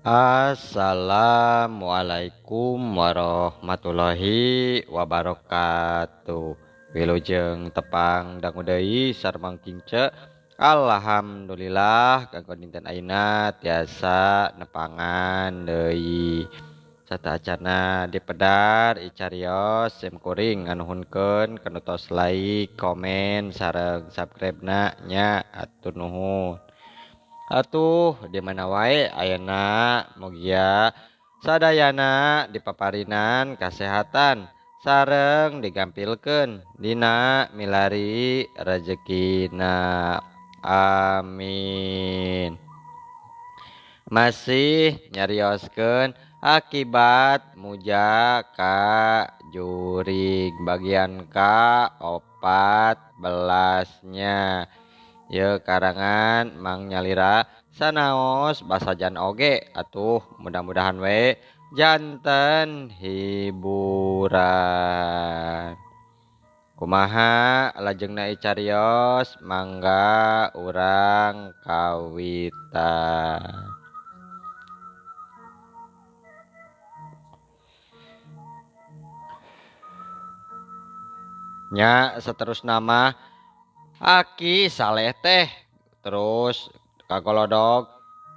Assalamualaikum warahmatullahi wabarakatuh. Wilujeng tepang dangu deui sareng Kince. Alhamdulillah kanggo dinten ayeuna tiasa nepangan deui. Sateuacanna dipedar icarios sim kuring nganuhunkeun kanu tos like, komen, sareng subscribe-na nya atur nuhun. Atuh di mana wae ayeuna mugia sadayana dipaparinan kasehatan sareng digampilkeun dina milari rejekina. Amin. Masih nyarioskeun akibat muja ka jurig bagian ka 14 nya. Ye karangan Mang Nyalira sanaos basajan oge atuh mudah-mudahan we janten hiburan. Kumaha lajengna icarios mangga urang kawitan. Nya seterusna mah Aki Saleh teh terus kagolodog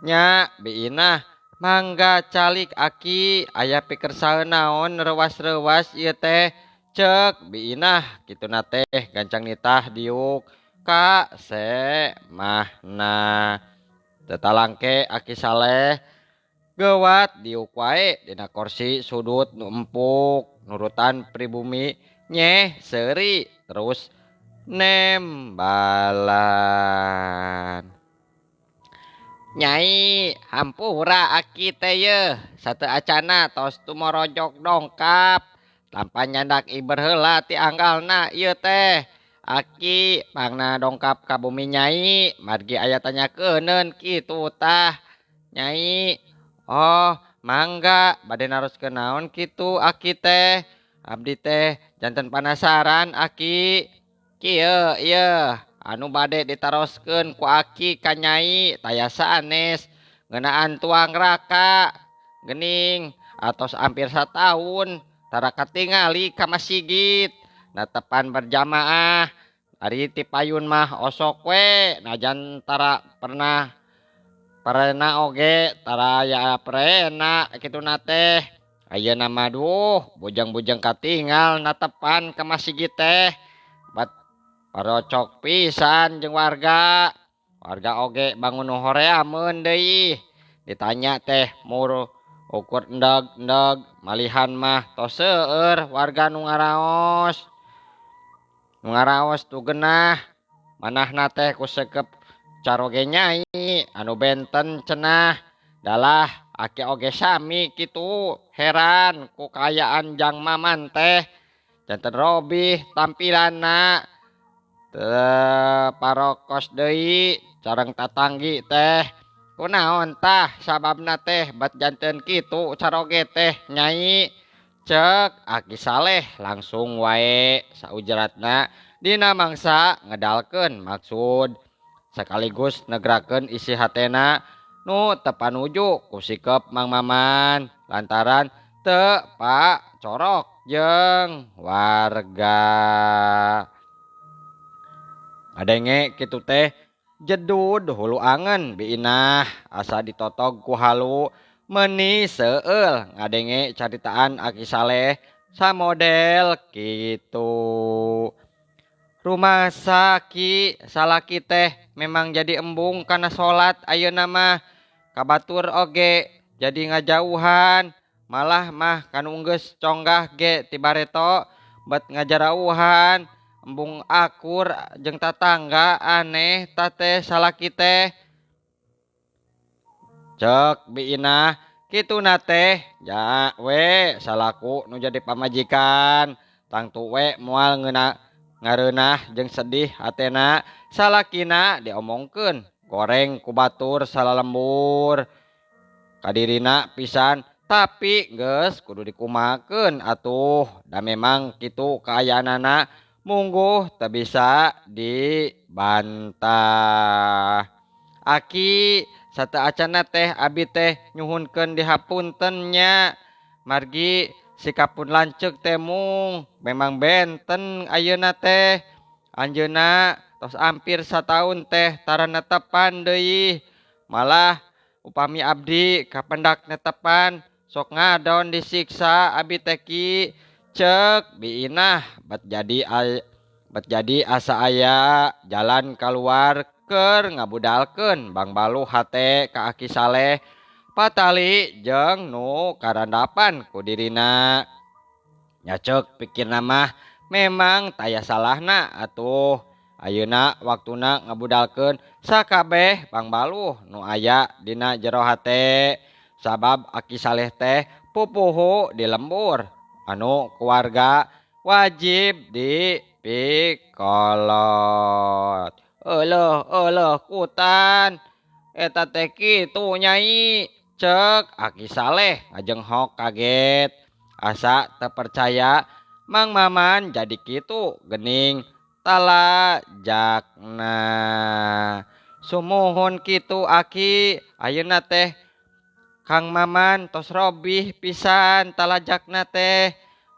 nya Biinah mangga calik Aki aya pikersaeun naon rewas-rewas ieu teh cek Biinah kituna teh gancang nitah diuk ka semahna. Teu talangke Aki Saleh geuwat diuk wae dina kursi sudut nu empuk nurutan pribumi nyeh seuri terus nembalan. Nyai hampura Aki teh yeuh sateuacanna tos tumorojok dongkap tanpa nyandak iber heula ti anggalna ieu teh. Aki pangna dongkap ka bumi nyai margi aya tanyakeun kitu tah. Nyai oh mangga bade naroskeun naon kitu Aki teh. Abdi teh janten panasaran Aki. Kieu ieu anu bade ditaroskeun ku Aki ka nyai taya sanes ngeunaan tuang raka geuning atos hampir sataun tara katingali ka masigit natepan berjamaah ari ti payun mah osok we najan tara pernah parena oge tara aya prena kituna teh. Ayeuna mah duh bujang-bujang katingal natepan ka masigit teh bat parocok pisan jeung warga. Warga oge bangun horeameun deui. Ditanya teh mur ukur endeg-endeg malihan mah tos seueur warga nu ngaraos. Nu ngaraos tu genah manahna teh ku sekep caroge nyai anu benten cenah. Dalah Aki oge sami kitu heran ku kaayaan jang maman teh janten robih tampilanna. Teu parokos deui sareng tatanggi teh kunaon tah sababna teh bat janten kitu caroge teh nyai. Cek Aki Saleh langsung wae saujratna dina mangsa ngedalkeun maksud sekaligus negrakeun isi hatena nu teu panuju ku sikep Mang Maman lantaran teu pacorok jeung warga. Ngadenge kitu teh jedud hulu angen Biinah asa ditotog ku halu meuni seueul ngadenge caritaan Aki Saleh samodel kitu. Rumasa Ki salaki teh memang jadi embung kana salat ayeuna mah kabatur oge jadi ngajauhan malah mah kanu geus conggah ge ti bareto bet ngajarauhan embung akur jeung tatangga aneh teh salaki teh. Cek Biinah kituna teh ja we salaku nu jadi pamajikan tangtu we moal ngeuna ngareunah jeung sedih hatena salakina diomongkeun goreng ku batur salalembur kadirina pisan tapi geus kudu dikumakeun atuh da memang kitu kaayaanana mungguh teu bisa dibantah. Aki Sateuacanna teh abi teh nyuhunkeun dihapunten nya. Margi sikap pun lanceuk teh mung memang benten ayeuna teh. Anjeunna tos hampir sataun teh tara netepan deui. Malah upami abdi kapendak netepan sok ngadon disiksa abi teh ki. Ceuk Bi Inah bet jadi asa aya jalan kaluar keur ngabudalkeun bangbaluh hate ka Aki Saleh patali jeung nu karandapan ku dirina. Nya ceuk pikirna mah memang taya salahna atuh. Ayeuna waktuna ngabudalkeun sakabeh bangbaluh nu aya dina jero hate. Sabab Aki Saleh teh pupuhu di lembur anu keluarga wajib dipikolot. Euleuh euleuh kutan eta teh kitu nyai. Ceuk Aki Saleh ngajenghok kaget. Asa teu percaya Mang Maman jadi kitu gening talajakna. Sumuhun kitu Aki, ayeuna teh Kang Maman tos robih pisan talajakna teh.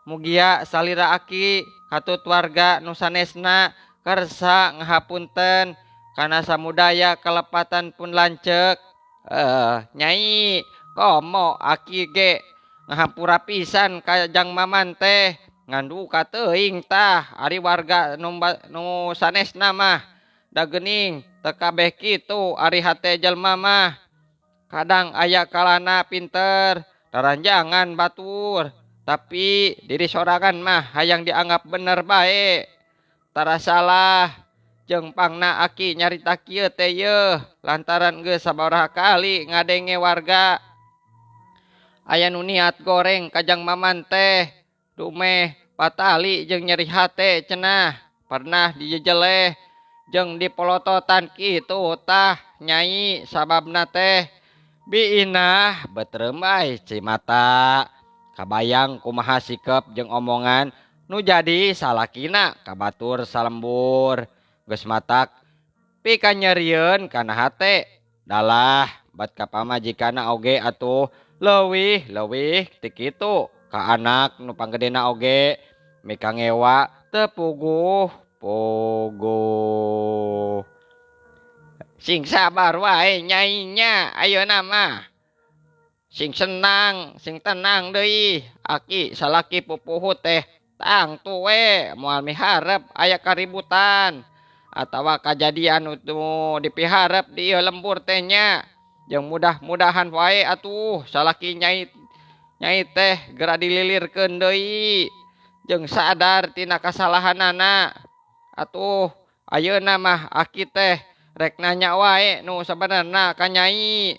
Mugia salira Aki katut warga nu sanesna kersa ngahapunten kana samudaya kalepatan pun lanceuk. Nyai komo Aki ge ngahampura pisan ka Jang Maman teh. Nganduka teuing tah ari warga nu sanesna mah da geuning teu kabeh kitu ari hate jelema mah. Kadang aya kalana pinter taranjangan batur, tapi diri sorangan mah hayang dianggap bener bae. Tara salah jeung pangna Aki nyarita kieu teh yeuh lantaran geus sabaraha kali ngadenge warga aya nu niat goreng ka Jang Maman teh. Dumeh patali jeung nyeri hate cenah pernah dijejeleh jeung dipolototan kitu tah nyai. Sababna teh Bi Inah beteremai cimata kabayang kumaha sikep jeung omongan nu jadi salakina kabatur salembur. Geus matak pikanyerieun kana hate dalah bat ka pamajikanna oge atuh leuwih leuwih ti kitu ka anak nu panggedena oge mikangewa teu puguh puguh. Sing sabar wae nyai nya ayeuna mah. Sing senang, sing tenang deui. Aki salaki pupuhu teh tangtu we moal miharep aya kaributan atawa kajadian nu dipiharep di ieu lembur teh nya. Jeung mudah-mudahan wae atuh salaki nyai teh geura dililirkeun deui jeung sadar tina kasalahanana. Atuh ayeuna mah aki teh rek nanya wae nu sabenerna ka nyai.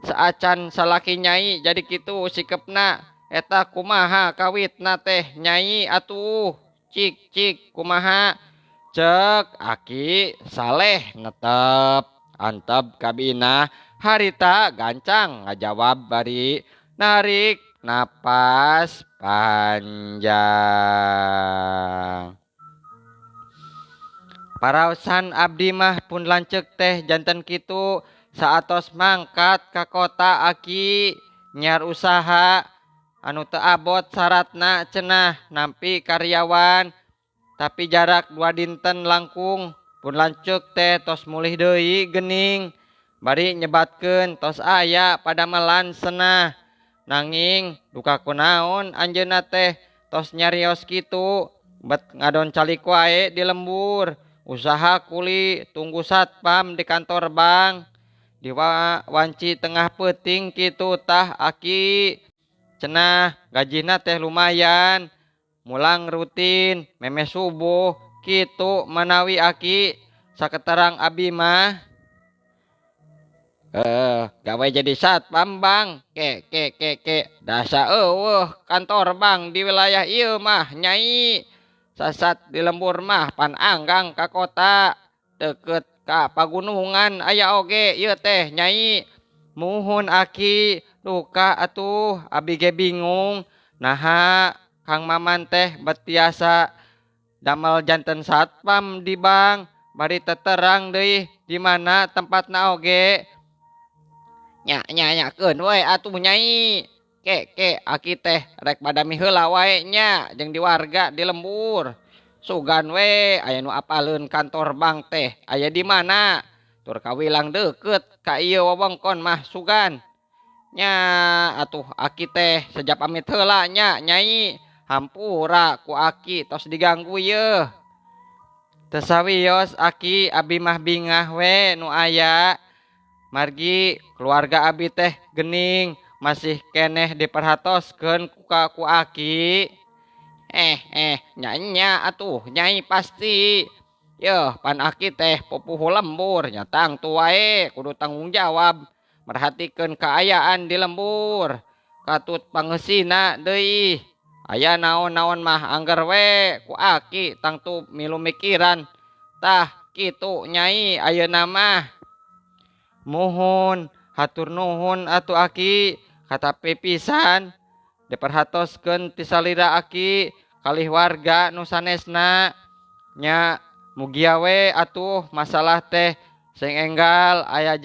Saacan salaki nyai jadi kitu sikepna eta kumaha kawitna teh nyai atuh. Cik cik kumaha. Ceuk Aki Saleh netep antep ka Bi Inah harita gancang ngajawab bari narik napas panjang. Paraosan abdi mah pun lanceuk teh janten kitu saatos mangkat ka kota Aki nyiar usaha anu teu abot syaratna cenah nampi karyawan tapi jarak 2 dinten langkung pun lanceuk teh tos mulih deui geuning bari nyebatkeun tos aya padamelan cenah. Nanging duka kunaon anjeunna teh tos nyarios kitu bet ngadon calik wae di lembur usaha kuli tunggu satpam di kantor bank di wanci tengah peuting kitu tah Aki cenah gajina teh lumayan mulang rutin memeh subuh kitu manawi Aki saketerang abi mah. Gawe jadi satpam bang ke ke ke ke dasa eueuh kantor bank di wilayah ieu mah nyai. Sasat di lembur mah pan anggang ka kota deket ka pagunungan aya oge ieu teh nyai. Muhun Aki duka atuh abi ge bingung naha Kang Maman teh bet tiasa damel janten satpam di bank bari teterang deui di mana tempatna oge. Nya nya nya keun we atuh Nyai. Ke ke aki teh rek badami heula wae nya jeung di warga di lembur. Sugan we aya nu apaleun kantor bank teh aya di mana? Tur kawilang deukeut ka ieu wewengkon mah sugan. Nya atuh aki teh sejap pamit heula nya Nyai. Hampura ku aki tos diganggu yeuh. Teu sawios aki abi mah bingah we nu aya. Margi keluarga abi teh gening masih keneh diperhatoskeun ku aki. Nya nya atuh Nyai pasti. Yeuh pan aki teh pupuhu lembur nya tangtu wae kudu tanggung jawab merhatikeun kaayaan di lembur. Katut pangeusina deui. Aya naon-naon mah angger we ku aki tangtu milu mikiran. Tah kitu Nyai ayeuna mah. Muhun hatur nuhun atuh aki katapi pisan diperhatoskeun ti salira aki kalih warga nu sanesna. Nya mugia we atuh masalah teh sing enggal aya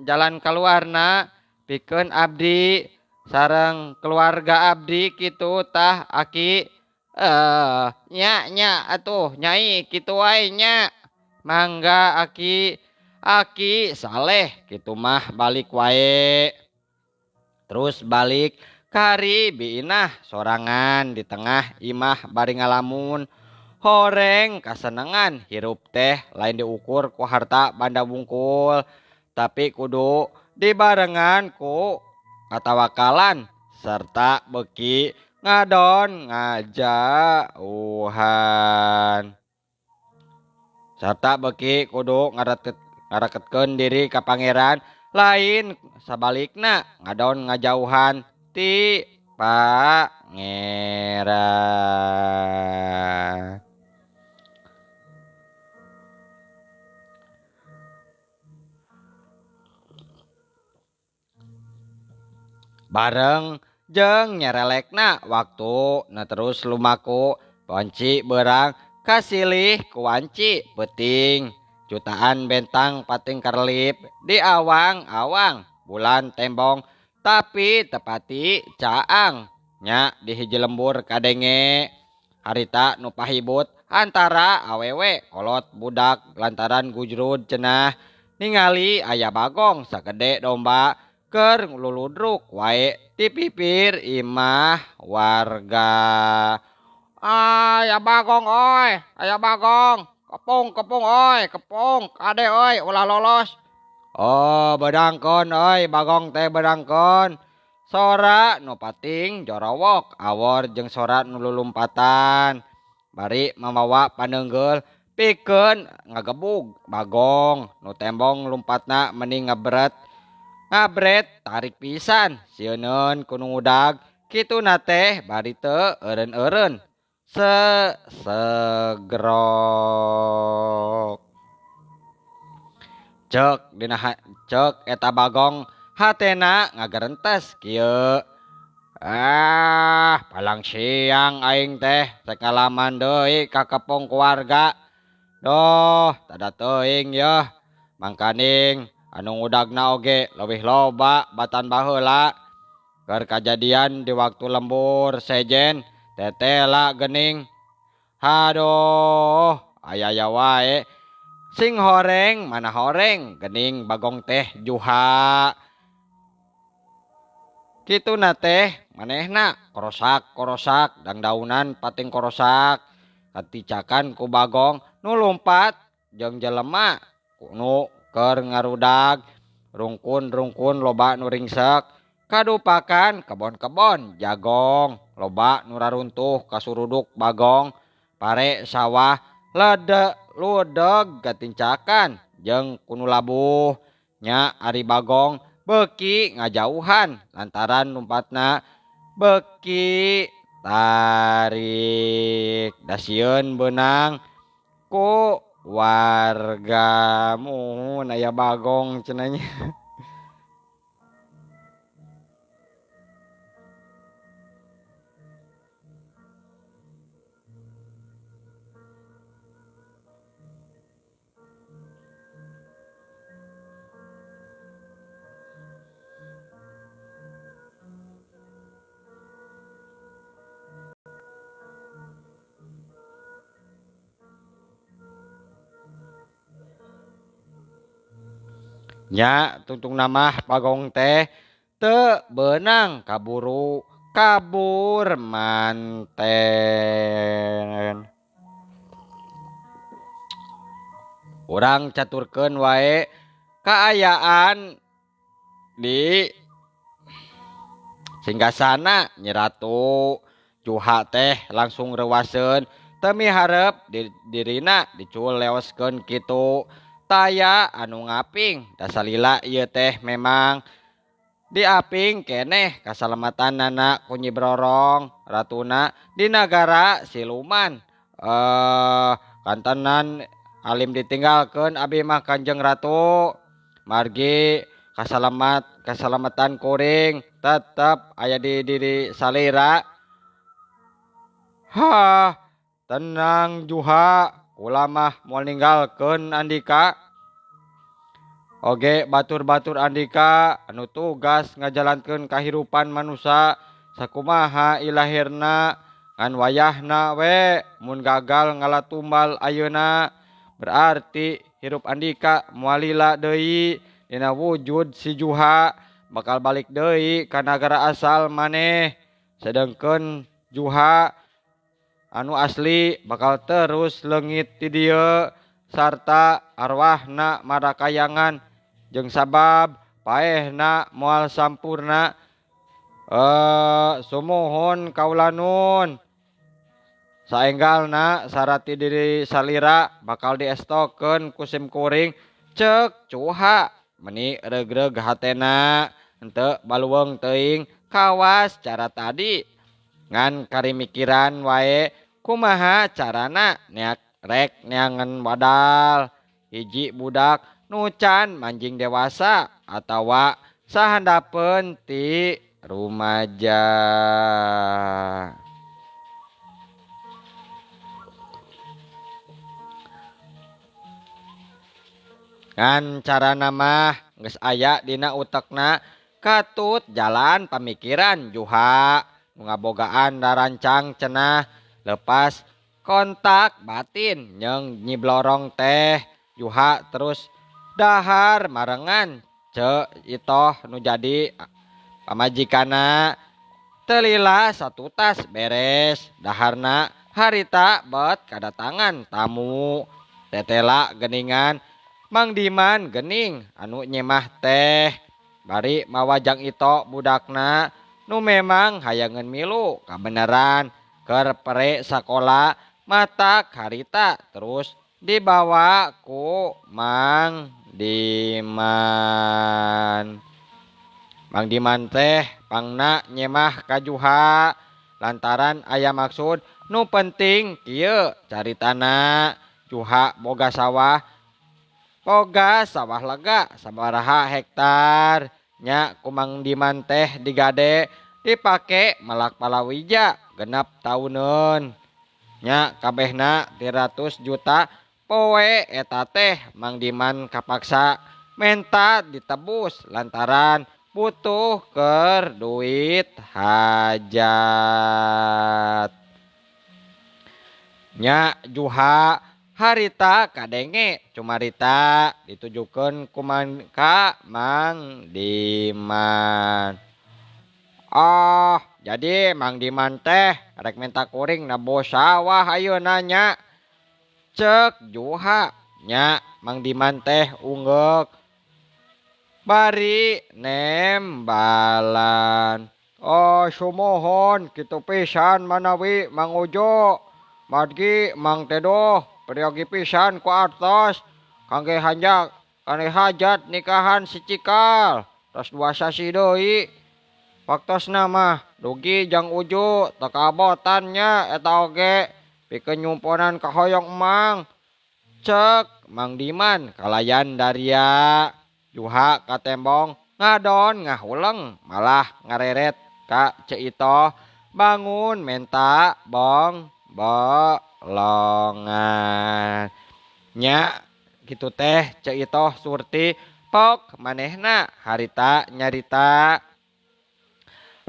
jalan kaluarna pikeun abdi sareng keluarga abdi kitu tah aki. Nya nya atuh Nyai kitu wae nya. Mangga aki. Aki saleh kitu mah balik wae. Terus balik kari biinah sorangan di tengah imah bari ngalamun. Horeng kasenengan hirup teh lain diukur ku harta banda bungkul, tapi kudu dibarengan ku katawakalan serta beki ngadon ngajauhan. Serta beki kudu ngareketkeun diri ka pangeran, lain sabalikna ngadon ngajauhan ti pangeran. Bareng jeung nyerelekna waktu na terus lumaku ponci berang kasilih kuanci peuting. Jutaan bentang pating kerlip di awang-awang bulan tembong tapi tepati caang nya di hiji lembur kadenge. Harita nu pahibut antara awewe kolot budak lantaran gujrud cenah ningali aya bagong sagede domba keur luludruk wae di pipir imah warga. Aya bagong oi, aya bagong. Kepung kepung oi, kepung kade oi, ulah lolos. Oh, bedangkon oi, bagong teh bedangkon. Sora nu pating jorowok awor jeung sora nu lulumpatan. Bari mamawa paneunggeul pikeun ngagebug bagong nu tembong lumpatna meni ngebret. Ngabret tarik pisan sieuneun ku nu ngudag kituna teh bari teu eureun-eureun. Segrok. Cek dina cek eta bagong hatena ngagerentes kieu. Ah, palang siang aing teh sakalaman deui ka kepung keluarga. Doh, tada teuing yeuh. Mangkaning anu ngudagna oge leuwih loba batan baheula. Keur kajadian di waktu lembur sejen tetela gening. Haduh, aya-aya wae. Sing horeng mana horeng gening bagong teh juha. Kituna teh manehna korosak-korosak dangdaunan pating korosak. Katicakan ku bagong nu lumpat jeung jelema nu keur ngarudag rungkun-rungkun loba nu ringsek. Kadupakan kebon-kebon jagong loba nu raruntuh kasuruduk bagong pare sawah ledek ludeg gatincakan jeung kunu labuh. Nya ari bagong beuki ngajauhan lantaran lumpatna beuki tarik. Dasieun beunang ku warga muhun aya bagong cenah nya. Nya tungtungna mah Bagong teh teu beunang kaburu kabur manten. Urang caturkeun wae kaayaan di singgasana Nyi Ratu. Juha teh langsung reuaseun teu miharep dirina dicul leoskeun kitu. Taya anu ngaping dasalila ieu teh memang diaping keneh kasalamatanana ku Nyi Brorong ratuna di nagara siluman. Kantenan alim ditinggalkeun abi mah Kanjeng Ratu. Margi kasalamatan kuring tetep aya di diri salira. Hah, tenang Juha, kula mah moal ninggalkeun andika. Oge batur-batur andika anu tugas ngajalankeun kahirupan manusa sakumaha ilahirna ngan wayahna we mun gagal ngalatumbal ayeuna berarti hirup andika moal lila deui dina wujud si Juha bakal balik deui ka nagara asal maneh. Sedengkeun Juha anu asli bakal terus leungit ti dieu sarta arwahna marakayangan jeung sabab paehna moal sampurna. Sumuhun kaula nun. Saenggalna sarati diri salira bakal diestokeun ku sim kuring ceuk Cuha meni regreg hatena henteu baluweung teuing kawas cara tadi ngan karimikiran wae kumaha carana neak rek neangan wadal hiji budak nu can manjing dewasa atawa sahandapeun ti rumaja. Ngan carana mah geus aya dina utekna katut jalan pamikiran Juha nu ngabogaan rarancang cenah lepas kontak batin jeung Nyi Blorong teh. Juha terus dahar marengan Ceu Itoh nu jadi pamajikana. Telila satutas beres daharna harita bet kadatangan tamu tetela geningan Mang Diman gening anu nyemah teh bari mawajang Ito budakna nu memang hayangeun milu kabeneran keur pere sakola matak harita terus dibawa ku Mang Diman. Mang Diman teh pangna nyemah ka Juha lantaran aya maksud nu penting kieu caritana. Juha boga sawah lega sabaraha hektar nya ku Mang Diman teh digade dipake melak palawija genap tauneun nya kabehna 300 juta poe eta teh Mang Diman kapaksa menta ditebus lantaran butuh keur duit hajat. Nya Juha harita kadenge cumarita ditujukeun ku ka Mang Diman. Oh, jadi Mang Diman teh rek minta kuring nebus sawah ayeuna nya. Ceuk Juha nya Mang Diman teh unggeuk bari nembalan. Oh, sumuhun kitu pisan manawi Mang Ujo. Margi Mang Tedoh peryogi pisan ku artos kangge hanjak kangge hajat nikahan si Cikal tos 2 sasi deui. Waktosna mah dugi jang Ujo teu kabotan nya eta oge pikeun nyumponan kahoyong emang. Ceuk Mang Diman kalayan daria. Juha katembong ngadon ngahuleng malah ngareret ka Ceu Itoh bangun menta bong bolongan. Nya kitu teh Ceu Itoh Surti pok manehna harita nyarita.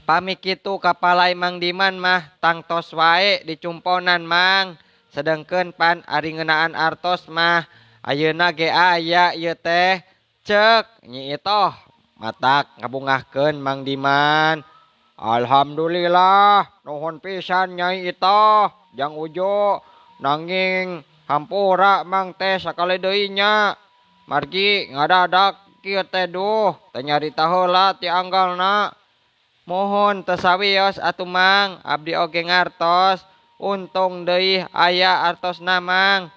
Pami kitu kapalai Mang Diman mah tangtos wae dicumponan Mang. Sedengkeun pan ari ngeunaan artos mah ayeuna ge aya ieu teh. Cek Nyi Itoh matak ngabungahkeun Mang Diman. Alhamdulillah nuhun pisan Nyai Itoh jang Ujo nanging hampura mang teh sakali deui nya. Margi ngadadak kieu teh duh teu nyarita heula ti anggalna. Mohon teu sawios atuh mang abdi oge ngartos. Untung deui aya artosna mang.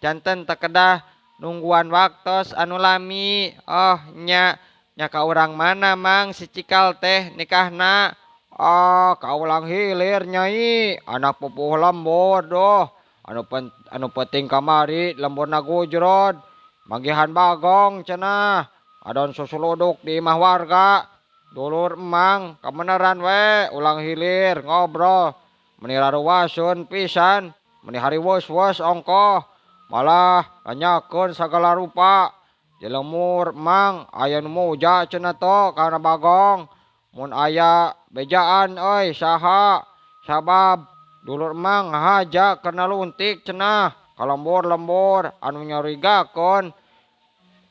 Janten teu kedah nungguan waktos anu lami. Oh nya, nya ka urang mana mang si Cikal teh nikahna? Oh ka ulang hilir nyai, anak pupuh lembur doh. Anu penting kamari lemburna gujrod. Manggihan bagong cenah. Adon susuluduk di imah warga. Dulur emang kebenaran we ulang hilir ngobrol. Meni raruwasun pisan, meni hariwos-wos ongkoh. Malah nanyakeun sagala rupa. Di lemur emang aya nu muja cenah to kana bagong. Mun aya bejaan euy saha sabab dulur emang ngahaja kana luntik cenah. Ka lembur-lembur anu nyarigakeun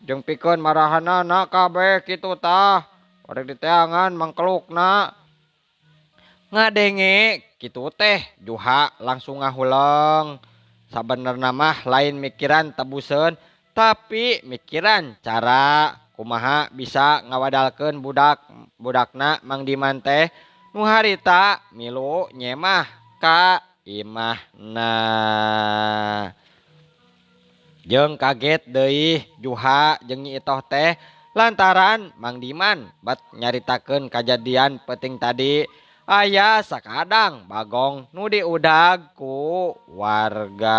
jeung pikeun marahanana kabeh kitu tah. Rek diteangan mangkelukna. Ngadenge kitu teh Juha langsung ngahuleng. Sabenerna mah lain mikiran tebuseun tapi mikiran cara kumaha bisa ngawadalkeun budakna Mang Diman teh nu harita milu nyemah ka imahna. Jeung kaget deui Juha jeung Nyi Itoh teh lantaran Mang Diman bat nyaritakeun kajadian peuting tadi. Aya sakadang bagong nu diudag ku warga.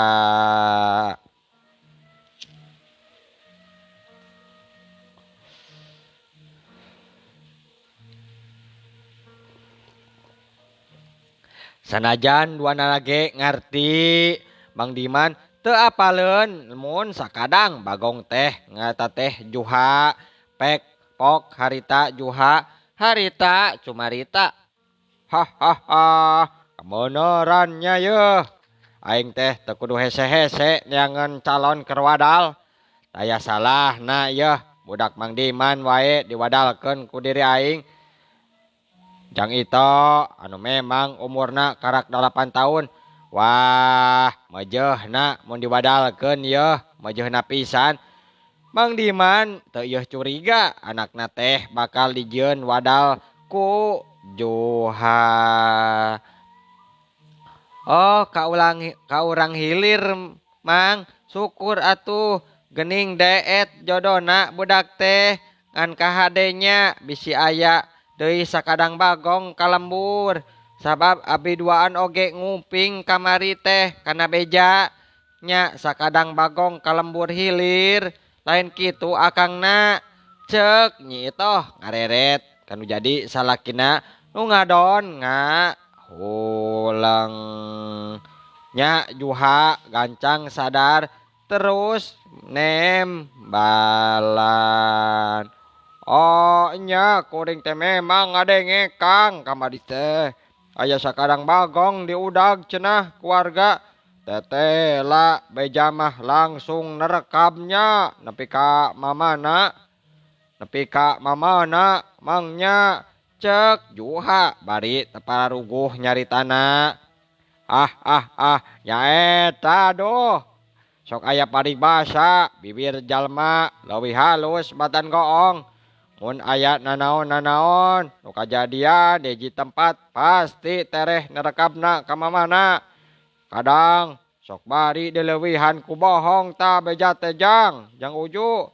Sanajan duanana ge ngarti Mang Diman teu apaleun mun sakadang bagong teh ngata teh Juha pek pok harita Juha harita cumarita. Hahaha, kebenarannya yeuh. Aing teh teu kudu hese-hese neangan calon keur wadal. Taya salahna yeuh, budak Mang Diman wae diwadalkeun ku diri aing. Jang Ito anu memang umurna karak 8 tahun. Wah, mejeuhna mun diwadalkeun yeuh, mejeuhna pisan. Mang Diman teu yeuh curiga anakna teh bakal dijieun wadal ku Juha. Oh, ka urang hilir mang, syukur atuh gening deet jodona budak teh ngan kahadenya bisi aya deui sakadang bagong ka lembur. Sabab abdi duaan oge nguping kamari teh kana beja nya sakadang bagong ka lembur hilir lain kitu akangna. Cek Nyi Itoh ngareret kanu jadi salakina nu ngadon ngahuleng. Nya Juha gancang sadar terus nembalan. Oh nya kuring teh memang ngadenge Kang kamari teh aya sakadang bagong diudag cenah keluarga. Tetela beja mah langsung nerekamnya nepi ka mamana. Nepi ka mamana mangnya. Cek Juha bari tepararuguh nyaritana. Ah ah ah nyaeta doh. Sok aya paribasa bibir jalma leuwih halus batan goong. Mun aya nanaon-nanaon nu kajadian di hiji tempat pasti tereh nerekapna ka mamana. Kadang sok bari dileuwihan ku bohong ta beja teh jang jang Uju.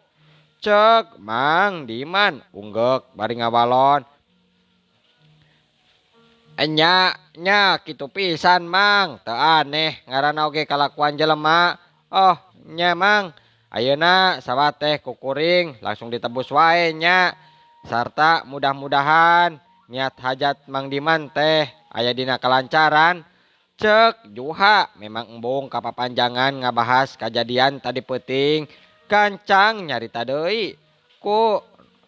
Cek Mang Diman unggeuk bari ngawalon. Enya nya kitu pisan Mang, teu aneh ngaranna oge kalakuan jelema. Oh nya Mang, ayeuna sawah teh kukuring langsung ditebus wae nya. Sarta mudah-mudahan niat hajat Mang Diman teh aya dina kelancaran. Cek Juha memang embung kapapanjangan ngabahas kajadian tadi peuting. Gancang nyarita deui ku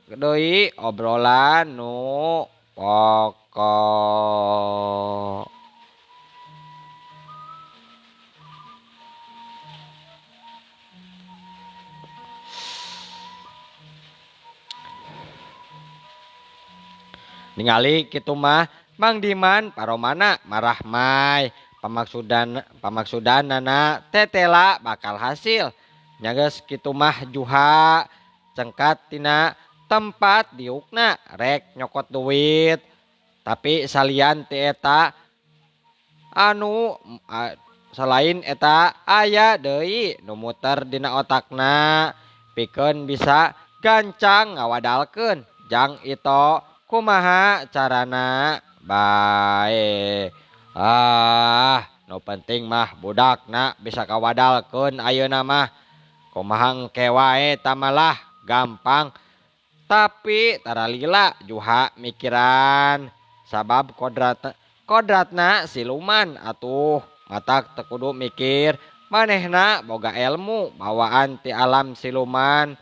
deui obrolan nu pokok. Ningali kitu mah Mang Diman paromana marahmai pamaksudanana tetela bakal hasil. Nya geus kitu mah Juha cengkat tina tempat diukna rek nyokot duit. Tapi salian ti eta anu selain eta aya deui nu muter dina otakna pikeun bisa gancang ngawadalkeun jang ito kumaha carana bae. Ah, nu penting mah budakna bisa kawadalkeun ayeuna mah. Kumaha engke wae tamalah gampang. Tapi tara lila Juha mikiran sabab kodratna siluman atuh matak teu kudu mikir manehna boga ilmu bawaan ti alam siluman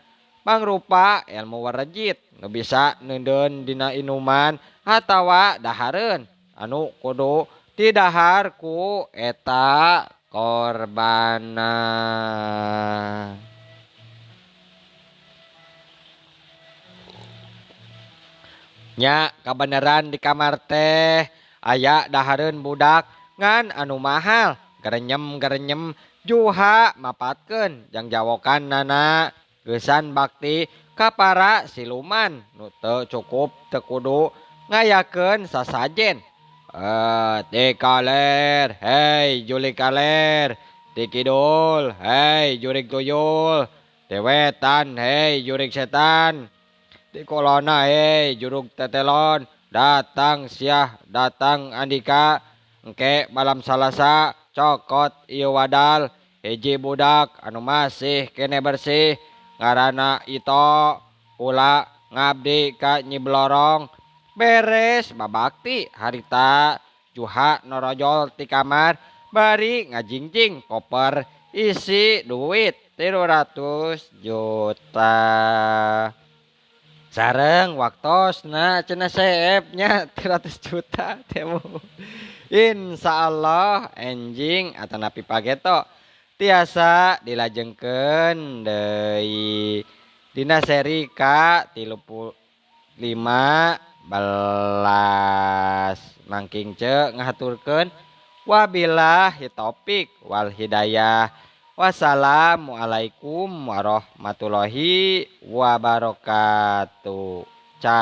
mangrupa ilmu warejit nu bisa neundeun dina inuman atawa dahareun anu kudu didahar ku eta korbana. Nya kabeneran di kamar teh aya dahareun budak ngan anu mahal gerenyem-gerenyem Juha mapatkeun jang jawokan nana geusan bakti ka para siluman nu teu cukup teu kudu ngayakeun sasajen. Ti kaler, hei jurig kaler, ti kidul, hei jurig tuyul, ti wetan, hei jurig setan, ti kolona, hei jurug tetelon, datang siah, datang andika, engke malam Salasa cokot ieu wadal, hiji budak anu masih kene bersih, ngaranna Ito, kula ngabdi ka Nyi Blorong. Beres babakti harita Juha norojol ti kamar bari ngajingjing koper isi duit 300 juta. Sareng waktosna cenah seep nya 300 juta temu. Insyaallah enjing atanapi pageto tiasa dilajengkeun deui dina seri ka 35 belas. Mangking ce ngahaturkeun wabillahi taufik wal hidayah. Wassalamualaikum warahmatullahi wabarakatuh. Ca.